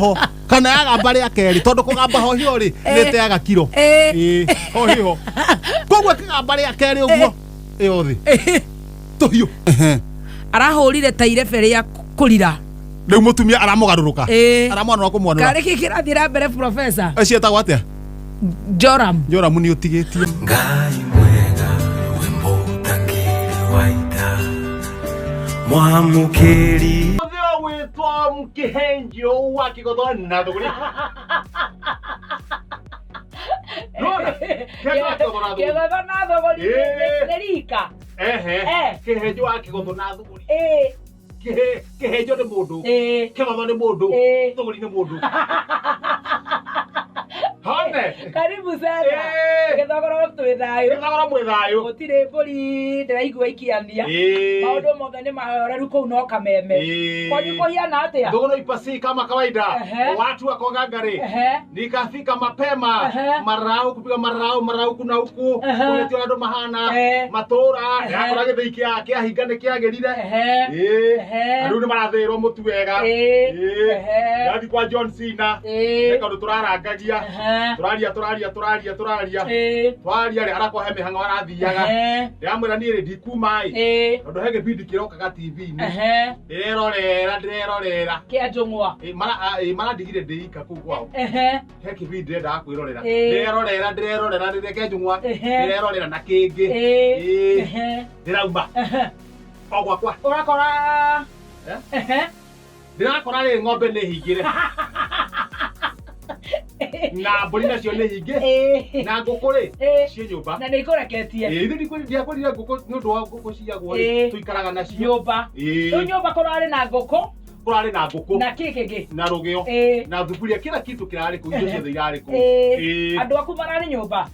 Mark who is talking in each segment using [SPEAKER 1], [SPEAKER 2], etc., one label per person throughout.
[SPEAKER 1] Ho kana yagamba rĩa kerĩ, tondũ kũgamba hohiho rĩ, nĩteaga kiro. Ĩĩ, hohiho koguo kĩgamba rĩa kerĩ ũguo ĩyo thĩ tũhiũ.
[SPEAKER 2] Arahũrire ta irebe rĩa kũrira.
[SPEAKER 1] Rĩu mũtumia aramũgarũrũka, aramwanũra kũmwanũra.
[SPEAKER 2] Karĩ kĩ kĩrathiĩ na mbere, profesa?
[SPEAKER 1] Cietagwo atĩa?
[SPEAKER 2] Joram.
[SPEAKER 1] Joramu nĩ ũtigĩtie.
[SPEAKER 3] Ngai mwega, we mũtangĩri wa ita, mwamũkĩri.
[SPEAKER 1] Ũthio gwĩtwo mkĩhenjio wa kĩgotho na thũgũrĩ. Nona, kĩhenjio wa kĩgotho na thũgũrĩ.
[SPEAKER 2] Kĩgotho na thũgũri. Nĩ rika.
[SPEAKER 1] Ehe. Kĩhenjio wa kĩgotho na thũgũrĩ. Kĩhenjo nĩ mũndũ, kĩgotho nĩ mũndũ, thũgũri nĩ mũndũ. Hone.
[SPEAKER 2] Karibu sana. Gĩthogoro twĩ thayũ.
[SPEAKER 1] Gĩthogoro mwĩ thayũ.
[SPEAKER 2] Gũtirĩ mbũri ndĩraigua ikiania. Maũndũ mothe nĩ mahoreru kũu no kameme. Kwanyu kũhiana atĩa?
[SPEAKER 1] Thogoro ipasi kama kawaida. Watu wako gangari. Nikafika mapema. Marau kupiga marau marau kuna huku. Kuletio andũ mahana. Matũra. Yakora gĩthĩi kĩa kĩahinga nĩ kĩagĩrire. Andũ nĩ marathĩĩrwo mũtu wega. Ndathi kwa John Cena. Nĩ kaũndũ tũrarangagia. Tũraria tũraria tũraria tũraria. Twaria rĩ, arakwa he mĩhang'o arathiaga. Ndĩramwĩra niĩ rĩ ndikuma ĩ. Tondũ he gĩbindi kĩrokaga TV-inĩ. Ndĩrerorera ndĩrerorera.
[SPEAKER 2] Kĩa njũng'wa.
[SPEAKER 1] Ĩ, marandigire ndĩ ika kũu kwao. He kĩbindi ndĩrendaga kwĩrorera. Ndĩrerorera ndĩrerorera ndĩreke njũng'wa. Ndĩrerorera na kĩngĩ. Ndĩrauma. O gwakwa.
[SPEAKER 2] Ũrakora.
[SPEAKER 1] Eh? Ndĩrakora rĩ ng'ombe nĩ hingĩre. Na mbũri nacio nĩ hingĩ. Na ngũkũ rĩ ciĩ nyũmba.
[SPEAKER 2] Na nĩ ikũreketie.
[SPEAKER 1] Ĩ, ithuĩ ndiakwĩrire ngũkũ nĩ ũndũ wa ngũkũ ciagwo rĩ, tũikaraga nacio.
[SPEAKER 2] Nyũmba. Rĩu nyũmba kũrarĩ na ngũkũ.
[SPEAKER 1] Kũrarĩ na ngũkũ.
[SPEAKER 2] Na kĩ kĩngĩ?
[SPEAKER 1] Na rũgĩo. Na thuburia, kila kitu kĩrarĩ kũu, indo ciothe irarĩ kũu.
[SPEAKER 2] Andũ aku mararĩ nyũmba.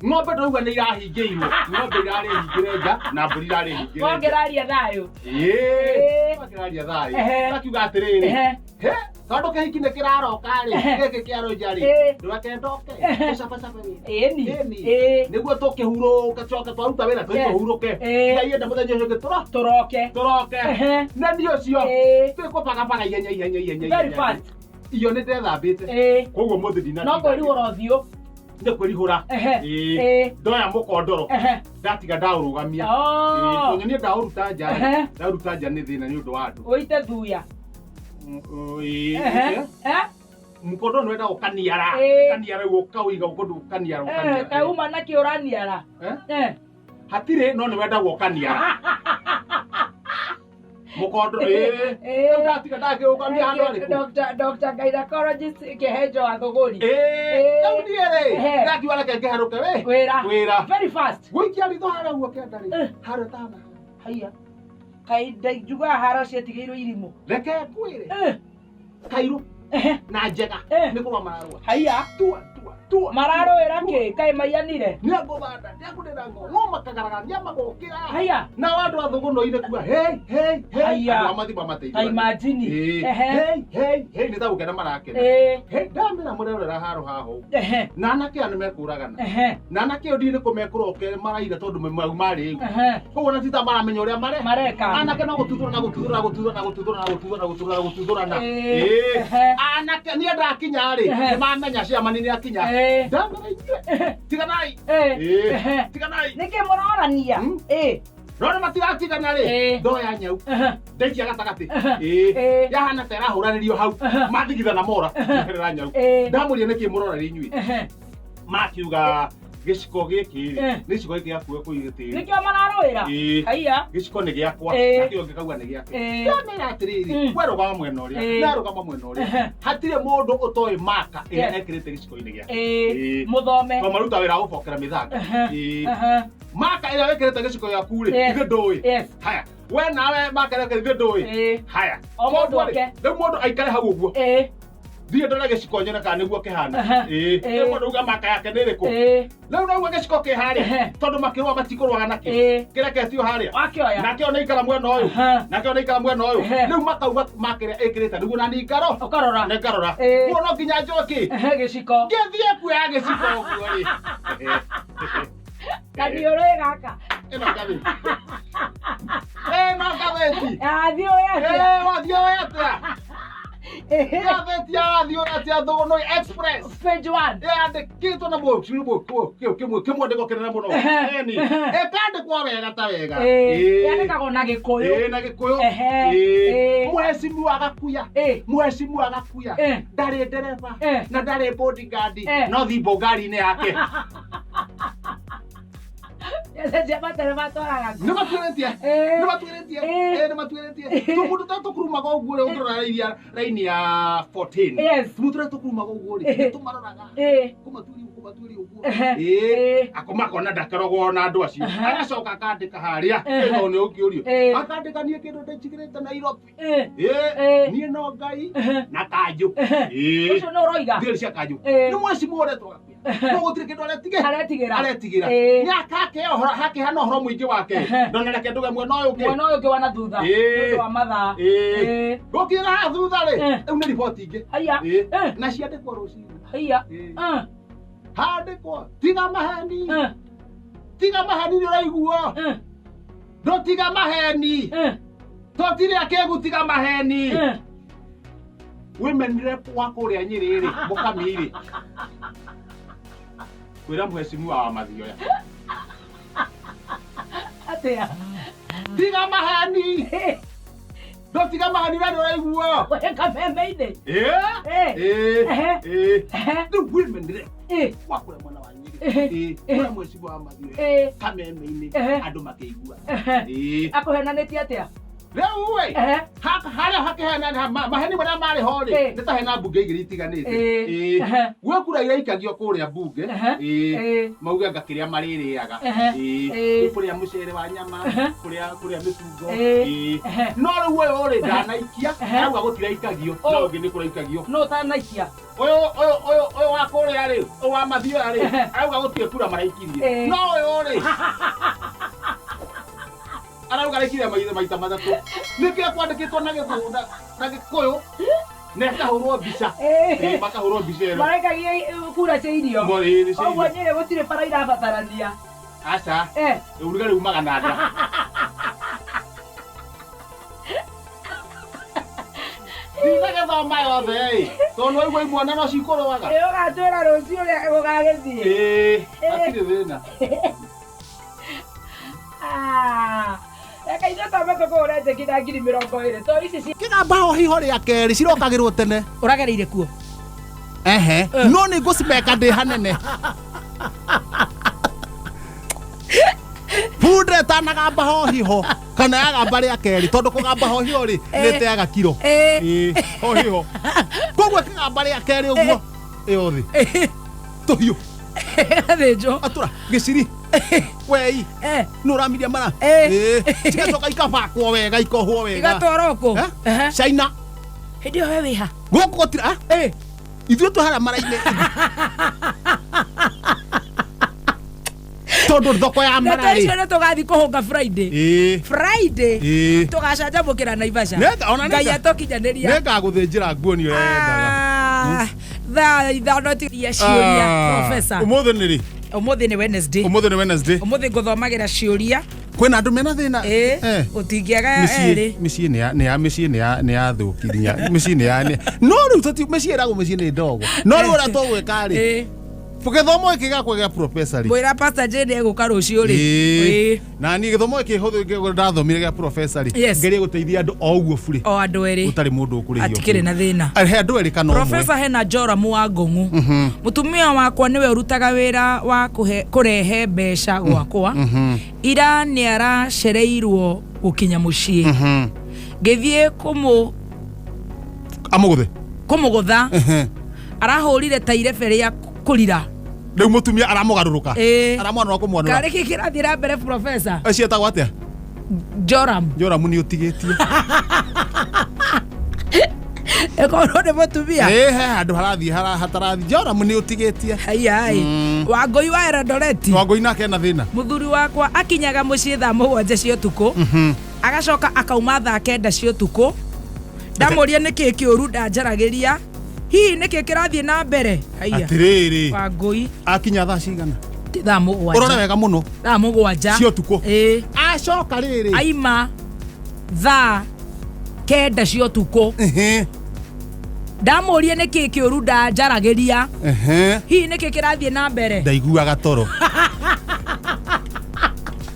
[SPEAKER 1] Ng'ombe ndĩrauga nĩ irahingĩirwo. Ng'ombe irarĩ hingĩre nja na mbũri irarĩ hingĩre nja.
[SPEAKER 2] Wangĩraria thayũ.
[SPEAKER 1] Wangĩraria thayũ. Ngakiuga atĩrĩrĩ. He, tondũ kĩhiki nĩ kĩraroka rĩ, gĩkĩ kĩa rũnja rĩ, ndũreke ndoke, tũcabacabe wĩra.
[SPEAKER 2] Ĩni.
[SPEAKER 1] Ĩni. Nĩguo tũkĩhurũke, coke twaruta wĩra tũthiĩ tũhurũke. Ngai enda mũthenya ũcio ũngĩ
[SPEAKER 2] tũroke.
[SPEAKER 1] Tũroke. Na niĩ ũcio, twĩkũbagabaga ihenya ihenya ihenya
[SPEAKER 2] Very
[SPEAKER 1] ihenya.
[SPEAKER 2] fast.
[SPEAKER 1] Iyo nĩ ndethambĩte. Koguo mũthĩ ndinatinda.
[SPEAKER 2] No kwĩrihũra ũthiũ.
[SPEAKER 1] Nĩ kwĩrihũra. Ndoya mũkondoro. Ndatiga ndaũrũgamia. Tondũ niĩ ndaũruta nja. Ndaũruta nja nĩ thĩna nĩ ũndũ wa andũ.
[SPEAKER 2] Ũite thuya.
[SPEAKER 1] Mũkondoro nĩ wenda ũkaniara. Ũkaniara ũguo ũkawĩiga ũkũndũ ũkaniara ũkaniara.
[SPEAKER 2] Kaĩ uma nakĩ ũraniara?
[SPEAKER 1] Hatirĩ no nĩ wendagwo ũkaniara. Mũkondoro ĩĩ. Rĩu ndatiga ndakĩũgamia handũ harĩkũ?
[SPEAKER 2] Dr. Gynecologist Kĩhenjo wa Thũgũri.
[SPEAKER 1] Rĩu niĩ rĩ, ndakiuga reke ngĩharũke wĩ.
[SPEAKER 2] Wĩra.
[SPEAKER 1] Wĩra.
[SPEAKER 2] Very fast.
[SPEAKER 1] Gũikia ritho harĩa ũguo kĩanda rĩ. Harĩa tana.
[SPEAKER 2] Haiya. Kaĩ njugaga haro cietigĩirwo irimũ.
[SPEAKER 1] Reke ngwĩre. Kairũ. Na njega. Nĩ kũrũa mararũa.
[SPEAKER 2] Haiya.
[SPEAKER 1] Tua tua tua.
[SPEAKER 2] Mararũĩra kĩ? Kaĩ maiyanire?
[SPEAKER 1] Nĩ angũthanda, nĩ angũrĩra ngo, ngo makagaraga, nĩ amagũkĩra.
[SPEAKER 2] Haiya.
[SPEAKER 1] Nao andũ a thũgũno-inĩ kuga hei hei hei.
[SPEAKER 2] Haiya.
[SPEAKER 1] Andũ a mathimba mateithũrane.
[SPEAKER 2] Ta imagine.
[SPEAKER 1] Hei hei hei nĩ ta gũkena marakena. Hei ndamĩra mũrerorera haro haha ũguo. Na anake aya nĩ mekũragana. Na anake ĩyo ndiũĩ nĩ kũ mekũroke maraira tondũ mau marĩ rĩu. Koguo na tita maramenya ũrĩa mare.
[SPEAKER 2] Mareka.
[SPEAKER 1] Anake no gũtuthũra na gũtuthũra gũtuthũra na gũtuthũra na gũtuthũra na gũtuthũra na gũtuthũrana. Anake niĩ ndakinya rĩ, nĩ mamenya ciamani nĩ akinya. Ndamĩra inyuĩ. Tiganai. Tiganai.
[SPEAKER 2] Nĩkĩ mũrorania?
[SPEAKER 1] No nĩ matiratigana rĩ, ndoya nyau. Ndaikia gatagatĩ. Yahana ta ĩrahũranĩrio hau. Mathigithana mora. Njeherera nyau. Ndamũria nĩkĩ mũrorania inyuĩ. Makiuga gĩciko gĩkĩ rĩ, nĩ gĩciko gĩkĩ gĩakuo kũu gĩtĩri.
[SPEAKER 2] Nĩkĩo mararũĩra? Haiya.
[SPEAKER 1] Gĩciko nĩ gĩakwa, nakĩo ngĩkauga nĩ gĩake. Ndamĩra atĩrĩrĩ, we rũgama mwena ũrĩa, na rũgama mwena ũrĩa. Hatirĩ mũndũ ũtoĩ maka ĩrĩa ekĩrĩte gĩciko-inĩ gĩake.
[SPEAKER 2] Mũthome.
[SPEAKER 1] To maruta wĩra wa gũbokera mĩthanga. Maka ĩrĩa wĩkĩrĩte gĩciko gĩaku rĩ, ithuĩ ndũĩ. Haya, we nawe maka ĩrĩa wĩkĩrĩte ithuĩ ndũĩ. Haya.
[SPEAKER 2] O mũndũ
[SPEAKER 1] Koguo rĩ,
[SPEAKER 2] ake.
[SPEAKER 1] rĩu mũndũ aikare hau ũguo. Thiĩ ndore gĩciko nyone kana nĩguo kĩhana. Rĩu mũndũ auga maka yake nĩ ĩrĩkũ? Rĩu naguo gĩciko kĩ harĩa. Tondũ makĩrũa matikũrũaga nakĩo. Kĩreketio harĩa.
[SPEAKER 2] Wakĩoya.
[SPEAKER 1] Nakĩo nĩ ikara mwena ũyũ. Nakĩo nĩ ikara mwena ũyũ. Rĩu makauga maka ĩrĩa ĩkĩrĩte nĩguo na niĩ ngaro.
[SPEAKER 2] Ũkarora.
[SPEAKER 1] Nĩ ngarora. Koguo no nginya njoe kĩ?
[SPEAKER 2] Gĩciko.
[SPEAKER 1] Ngĩthiĩ kuoya gĩciko ũguo rĩ.
[SPEAKER 2] Kaniũrĩ gaka.
[SPEAKER 1] Ĩno ngathĩti. Ĩno ngathĩti.
[SPEAKER 2] Athiĩ ũyũ atĩa?
[SPEAKER 1] Wathiĩ ũyũ atĩa? Ngathĩti ya Thiũra cia Thũgũnũi Express.
[SPEAKER 2] Page 1.
[SPEAKER 1] Yandĩkĩtwo na kĩmwandĩko kĩnene mũno. Ĩni. Ĩkandĩkwo wega ta wega.
[SPEAKER 2] Yandĩkagwo na Gĩkũyũ.
[SPEAKER 1] Ĩĩ na Gĩkũyũ.
[SPEAKER 2] Ehe.
[SPEAKER 1] Ĩĩ. Mheshimiwa Gakuya. Mheshimiwa Gakuya. Ndarĩ ndereba na ndarĩ bodyguard no thimbo ngari-inĩ yake. Nĩmatuĩrĩtie. Nĩmatuĩrĩtie. Nĩmatuĩrĩtie. Tũmũndũ tũrĩa tũkurumaga ũguo rĩ, ũngĩrora raini ya 14.
[SPEAKER 2] Yes.
[SPEAKER 1] Tũmũndũ tũrĩa tũkurumaga ũguo rĩ, nĩtũmaroraga. Kũmatuĩria ũguo. Akona ndakerogwo na andũ acio. Agacoka akandĩka harĩa. Tondũ nĩ ũkĩũrio. Akandĩka niĩ kĩndũ ndĩnjigĩrĩte Nairobi. Niĩ no Ngai na kanjũ.
[SPEAKER 2] Ũcio nĩ ũroiga.
[SPEAKER 1] Thigari cia kanjũ. Nĩ mheshimiwa ũretwo Gakuya. No gũtirĩ kĩndũ
[SPEAKER 2] aretigĩra.
[SPEAKER 1] Aretigĩra. Nĩ hakĩhana ũhoro mũingĩ wake. Ndonareke nduge mwena ũyũ ũngĩ.
[SPEAKER 2] Mwena ũyũ ũngĩ wa na thutha. Nĩ ũndũ wa mathaa.
[SPEAKER 1] Gũkinyĩra haha thutha rĩ, rĩu nĩ riboti ingĩ.
[SPEAKER 2] Haiya.
[SPEAKER 1] Na ciandĩkwo rũcinĩ.
[SPEAKER 2] Haiya.
[SPEAKER 1] Handĩkwo tiga maheni. Tiga maheni nĩ ũraiguo. Ndũtiga maheni. Tũtirĩ akĩgu tiga maheni. Women rep wa kũrĩa Nyĩrĩ rĩ, Mũkami rĩ. Kwĩra mheshimiwa wa Mathioya.
[SPEAKER 2] Atĩa?
[SPEAKER 1] Tiga maheni. Ndũtiga maheni we nĩ ũraiguo.
[SPEAKER 2] Wĩ kameme-inĩ.
[SPEAKER 1] Rĩu women rep wa kũrĩa mwena wa Nyĩrĩ. Kwĩra mheshimiwa wa Mathioya. Kameme-inĩ andũ makĩigua.
[SPEAKER 2] Akũhenanĩtie atĩa?
[SPEAKER 1] Rĩu ĩ, harĩa hakĩheana maheni marĩa marĩ ho rĩ, nĩ ta hena mbunge igĩrĩ itiganĩte. Gwĩ kura iraikagio kũrĩa mbunge, mauge anga kĩrĩa marĩrĩaga. Kũrĩa mũcere wa nyama, kũrĩa mĩtungo. No rĩu ũyũ rĩ, ndanaikia, arauga gũtiraikagio, no ũngĩ nĩ kũraikagio.
[SPEAKER 2] No ũtanaikia.
[SPEAKER 1] Ũyũ wa kũrĩa rĩ, ũyũ wa Mathioya rĩ, arauga gũtirĩ kura maraikirie. No ũyũ rĩ, arauga raikirie maita matatũ. Nĩkĩo kwandĩkĩtwo na na Gĩkũyũ na ĩkahũrwo mbica. Makahũrwo mbica ĩno.
[SPEAKER 2] Maraikagia kura cia irio. Ũguo Nyĩrĩ gũtirĩ bara irabatarania.
[SPEAKER 1] Aca. Ũrugarĩ umaga na nda. Ndinagĩthoma yothe ĩ, tondũ waigua imwana no cikũrũaga.
[SPEAKER 2] Ũgatwĩra rũciũ ũrĩa gũgagĩthiĩ.
[SPEAKER 1] Hatirĩ thĩna.
[SPEAKER 2] Reke ithuĩ twambe tũkũhũre njeki na 20,000 to ici ci
[SPEAKER 1] Kĩgamba ho hiho rĩa kerĩ cirokagĩrwo tene.
[SPEAKER 2] Ũragereire kuo?
[SPEAKER 1] Ehe. No nĩ ngũcimeka ndĩ hanene. Bunda ĩtanagamba ho hiho kana yagamba rĩa kerĩ tondũ kũgamba ho hiho rĩ nĩ ĩteaga kiro. Ho hiho. Koguo kĩgamba rĩa kerĩ ũguo ĩyo thĩ. Tũhiũ.
[SPEAKER 2] Gathĩnjwo.
[SPEAKER 1] Atũra gĩciri. Wei. Nĩ ũramiria mara. Cigacoka ikabakwo wega ikohwo wega.
[SPEAKER 2] Igatwarwo kũ?
[SPEAKER 1] China.
[SPEAKER 2] Hĩndĩ ĩyo we wĩ ha?
[SPEAKER 1] Gũkũ gũtirĩ. Ithuĩ twĩ harĩa mara-inĩ. Tondũ thoko ya mara
[SPEAKER 2] Ndeto
[SPEAKER 1] rĩ.
[SPEAKER 2] icio nĩ tũgathiĩ kũhũnga Friday. Friday. Tũgacanjamũkĩra Naivasha. Ngai atũkinyanĩria.
[SPEAKER 1] Nĩngagũthĩnjĩra nguo nĩ ũrĩa yendaga.
[SPEAKER 2] Thaa ithano tiria ciũria, Professor.
[SPEAKER 1] Ũmũthĩ nĩ rĩ?
[SPEAKER 2] Ũmũthĩ nĩ Wednesday.
[SPEAKER 1] Ũmũthĩ nĩ Wednesday.
[SPEAKER 2] Ũmũthĩ ngũthomagĩra ciũria.
[SPEAKER 1] Kwĩna andũ mena thĩna.
[SPEAKER 2] Ũtingĩaga erĩ.
[SPEAKER 1] Mĩciĩ mĩciĩ nĩ ya thũkiria. Mĩciĩ nĩ ya no rĩu tũti mĩciĩ ĩragwo mĩciĩ nĩ ndogo. No rĩu ũrĩa tũgwĩka rĩ. Gĩthomo gĩkĩ gĩakwa gĩa professor rĩ.
[SPEAKER 2] Mwĩra Pastor Jane egũka rũciũ rĩ.
[SPEAKER 1] Na niĩ gĩthomo gĩkĩ hũthũ ndathomire gĩa professor rĩ. Ngerie gũteithia andũ o ũguo burĩ.
[SPEAKER 2] O andũ erĩ.
[SPEAKER 1] Gũtarĩ mũndũ ũkũrĩhio.
[SPEAKER 2] Hatikĩrĩ na thĩna.
[SPEAKER 1] He andũ erĩ kana ũmwe.
[SPEAKER 2] Professor hena Joramu wa Ngũng'u. Mũtumia wakwa nĩwe ũrutaga wĩra wa kũrehe mbeca gwakwa. Ira nĩ aracereirwo gũkinya mũciĩ. Ngĩthiĩ
[SPEAKER 1] Amũgũthe.
[SPEAKER 2] Kũmũgũtha. Arahũrire ta irebe rĩa kũrira.
[SPEAKER 1] Rĩu mũtumia aramũgarũrũka. Aramwanũra kũmwanũra.
[SPEAKER 2] Karĩ kĩ kĩrathiĩ na mbere professor?
[SPEAKER 1] Acio etagwo atĩa?
[SPEAKER 2] Joram.
[SPEAKER 1] Joramu nĩ ũtigĩtie.
[SPEAKER 2] Ĩkorwo nĩ mũtumia.
[SPEAKER 1] He handũ harathiĩ hatarathiĩ. Joramu nĩ ũtigĩtie.
[SPEAKER 2] Haiya ĩ. Wangũi wa Eldoret.
[SPEAKER 1] Wangũi nake ena thĩna.
[SPEAKER 2] Mũthuri wakwa akinyaga mũciĩ thaa 7 cia ũtukũ. Agacoka akauma thaa 9 cia ũtukũ. Ndamũria nĩkĩ kĩũru ndanjaragĩria. Hihi nĩkĩ kĩrathiĩ na mbere? Haiya.
[SPEAKER 1] Atĩrĩrĩ.
[SPEAKER 2] Wangũi.
[SPEAKER 1] Akinya thaa cigana?
[SPEAKER 2] Thaa 7.
[SPEAKER 1] Ũrore wega mũno.
[SPEAKER 2] Thaa 7.
[SPEAKER 1] Cia ũtukũ. Acoka rĩrĩ.
[SPEAKER 2] Aima thaa 9 cia ũtukũ. Ndamũria nĩkĩ kĩũru ndanjaragĩria.
[SPEAKER 1] Ehe.
[SPEAKER 2] Hihi nĩkĩ kĩrathiĩ na mbere?
[SPEAKER 1] Ndaiguaga toro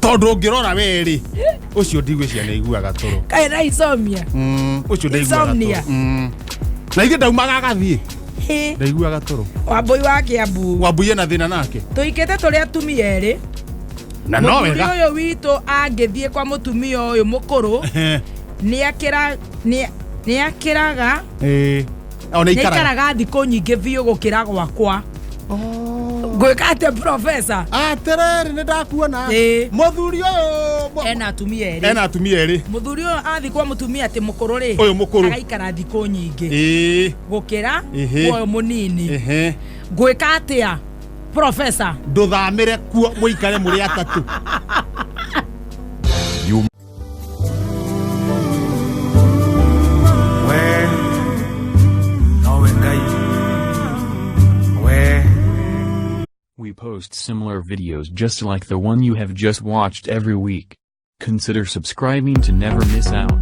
[SPEAKER 1] tondũ ũngĩrora werĩ ũcio ndigwĩcia nĩ aiguaga toro.
[SPEAKER 2] Kaĩ na insomnia?
[SPEAKER 1] Ũcio ndaiguaga
[SPEAKER 2] Insomnia.
[SPEAKER 1] toro. Na ithe ndaumaga agathiĩ.
[SPEAKER 2] Hĩ,
[SPEAKER 1] Ndaiguaga toro.
[SPEAKER 2] Wambũi wa Kĩambu.
[SPEAKER 1] Wambui ena thĩna nake.
[SPEAKER 2] Tũikĩte tũrĩ atumia erĩ.
[SPEAKER 1] Na no
[SPEAKER 2] Mũthuri
[SPEAKER 1] wega.
[SPEAKER 2] ũyũ witũ angĩthiĩ kwa mũtumia ũyũ mũkũrũ
[SPEAKER 1] Ehe.
[SPEAKER 2] nĩakĩra nĩakĩraga
[SPEAKER 1] Ĩĩ. Ona ikaraga.
[SPEAKER 2] nĩaikaraga thikũ nyingĩ biũ gũkĩra gwakwa. Ngwĩka atĩa, profesa?
[SPEAKER 1] Atĩrĩrĩ, nĩ ndakuona.
[SPEAKER 2] Ĩĩ.
[SPEAKER 1] Mũthuri ũyũ
[SPEAKER 2] Ena atumia erĩ.
[SPEAKER 1] Ena atumia erĩ.
[SPEAKER 2] Mũthuri ũyũ athiĩ kwa mũtumia atĩ mũkũrũ rĩ,
[SPEAKER 1] Ũyũ mũkũrũ.
[SPEAKER 2] agaikara thikũ nyingĩ
[SPEAKER 1] Ĩĩ.
[SPEAKER 2] gũkĩra
[SPEAKER 1] Ĩhĩ.
[SPEAKER 2] kwa ũyũ mũnini.
[SPEAKER 1] Ehe.
[SPEAKER 2] Ngwĩka atĩa, profesa?
[SPEAKER 1] Ndũthamĩre kuo mũikare mũrĩ atatũ.
[SPEAKER 3] You We nowe Ngai we.
[SPEAKER 4] We post similar videos just like the one you have just watched every week. Consider subscribing to never miss out.